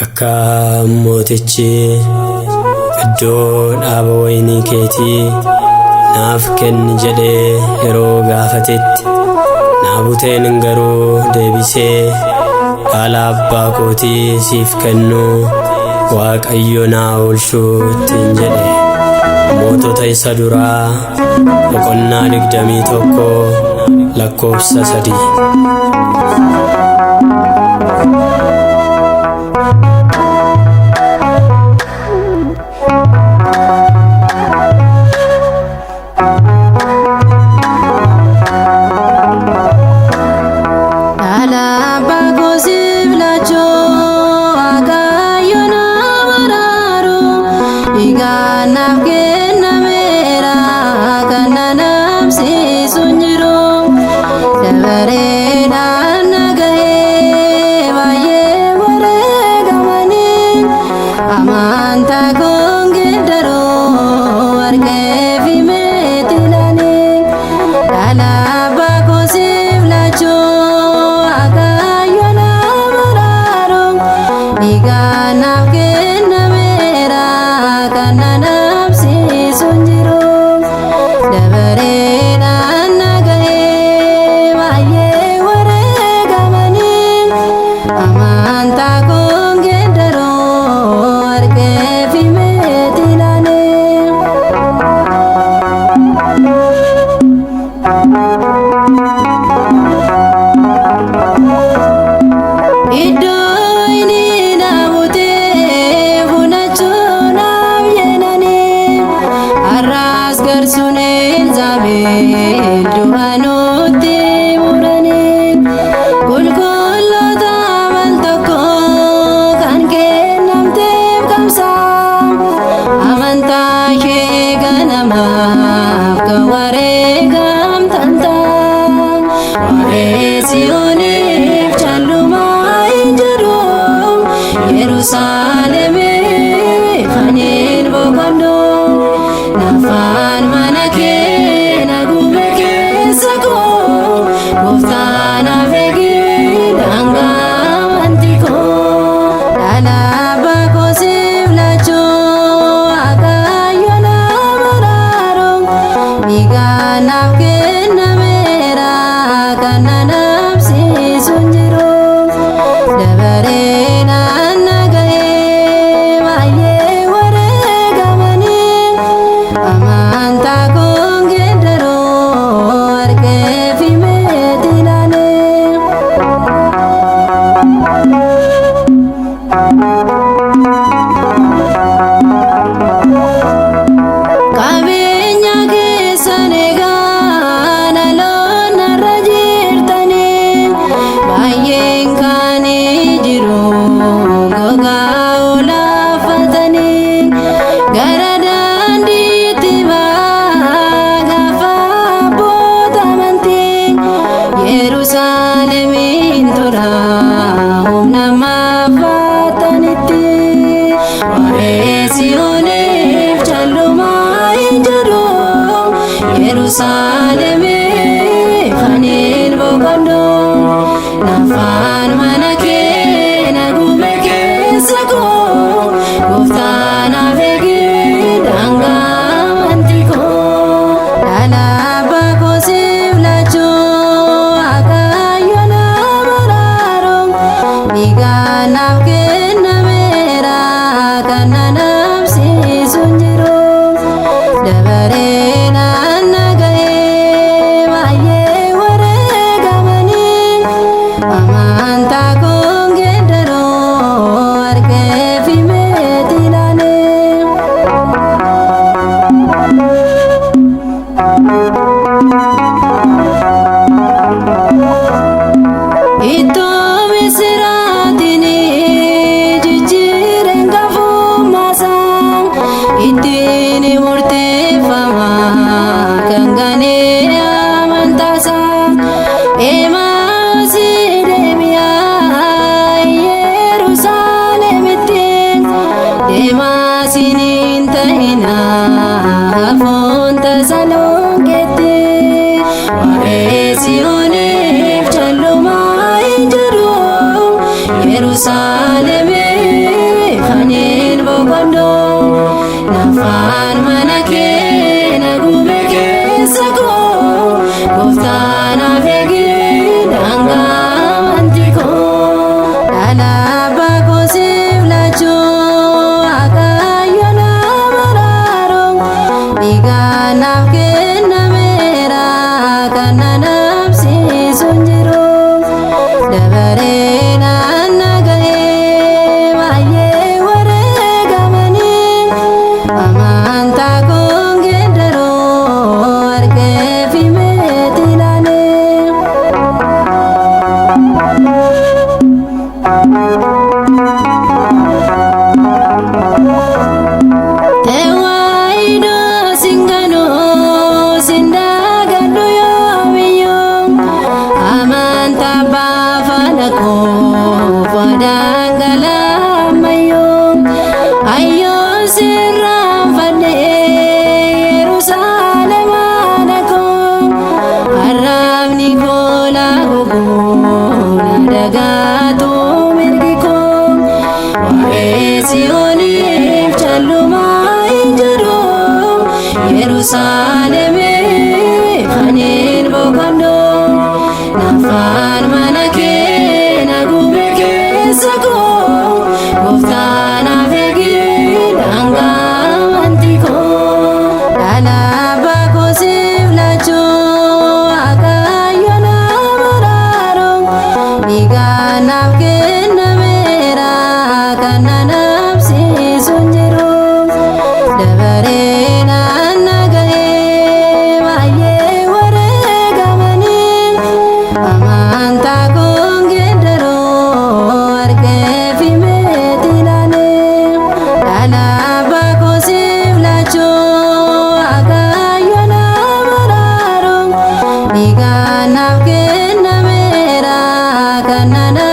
Akka mootichi iddoo dhaaba wayinii keetii naaf kenni jedhee yeroo gaafatetti Naabuteen garuu deebisee dhaala abbaa kootii siif kennuu Waaqayyo naa oolchuu ittiin jedhe. Mootota isa duraa boqonnaa 21 lakkoofsa 3. Dhaala abbaa koo siif laachuu Waaqayyo na baraaru dhiigaan naaf kennameera kan na namsiisu hin jiru dabareedhaan na ga'ee baay'ee wareegamanii amantaa koon geeddaruu warqee fi meetilaanii dhaala abbaa koo siif laachuu Waaqayyo na baraaru dhiigaan naaf kennameera kan na namsiisu hin jiru dabareedhaan na ga'ee baay'ee wareegamanii amantaa koon geeddaruu warqee fi meetilaanii. Iddoo inni na butee funachuun naaf jedhanii har'as garsuun Elzaabeel du'a nutti muranii qulqulloota amal tokko kan kennamteef qabsaa amantaa ishee ganamaaf kan wareegamtan ta'a. Waa'ee Siyooniif callumaa hin jedhu Yerusaalemiif aniin boqodhu nafaan mana kee na gube keessa koo gooftaa naaf eegi daangaa amantii koo dhaala abbaa koo siif laachuu Waaqayyo na baraaru dhiigaan naaf kennameera kan na namsiisu hin jiru dabareedhaan na ga'ee baay'ee wareegamanii amantaa koon geeddaruu warqee fi meetilaanii. Qabeenya keessan egaa dhaloonni irra jirtanii baay'een kaanii jiru gogaa olaafatanii gara daandiitti ba'aa gaafa abboota amantii Yerusaalemiin tura humna maafatanitti waa'ee Siyooniif callumaa hin jedhu Yerusaalemiif aniin boqodhu nafaan mana kee na gube keessa koo gooftaa naaf eegi daangaa amantii koo dhaala abbaa koo siif laachuu Waaqayyo na baraaru dhiigaan naaf kennameera kan na namsiisu hin jiru dabareedhaan na ga'ee baay'ee wareegamanii amantaa koon geeddaruu warqee fi meetilaanii. Ittoo misiraatiin jijjiireen gafummaasaa ittiin murteeffama boqodhu. Nafaan mana kee na gube keessa koo, gooftaa naaf eegi daangaa amantii koo. Dhala abbaa koo siif laachuu Waaqayyo na baraaru, dhiigaan naaf kennameera kan na dhabsiisu hin jiru. Dabaree naan na ga'ee baay'ee wareegamanii, amantaa koon geeddaruu argee fi meetii ilaalee. Tewaayidoo singanoo sindaagadhu yoomiyyuu, amantaa baafana koo fadangalaamayyuu, ayyoon sirraan fadhee Yerusaalem haadha koo, arraabni koo laagogoo na dagaatu mirgi koo, waa'ee Siyooniif callumaa hin jedhu, Yerusaalemiif aniin boqodhu. Nafaan mana kee na gube keessa koo, gooftaa naaf eegi daangaa amantii koo. Dhala abbaa koo siif laachuu Waaqayyo na baraaru, dhiigaan naaf kennameera kan na dhabsiisu hin jiru. Dabaree naan na ga'ee baay'ee wareegamanii, amantaa koon geeddaruu argee fi meetii ilaalee. Dhala abbaa koo siif laachuu Waaqayyo na baraaru, dhiigaan naaf kennameera kan na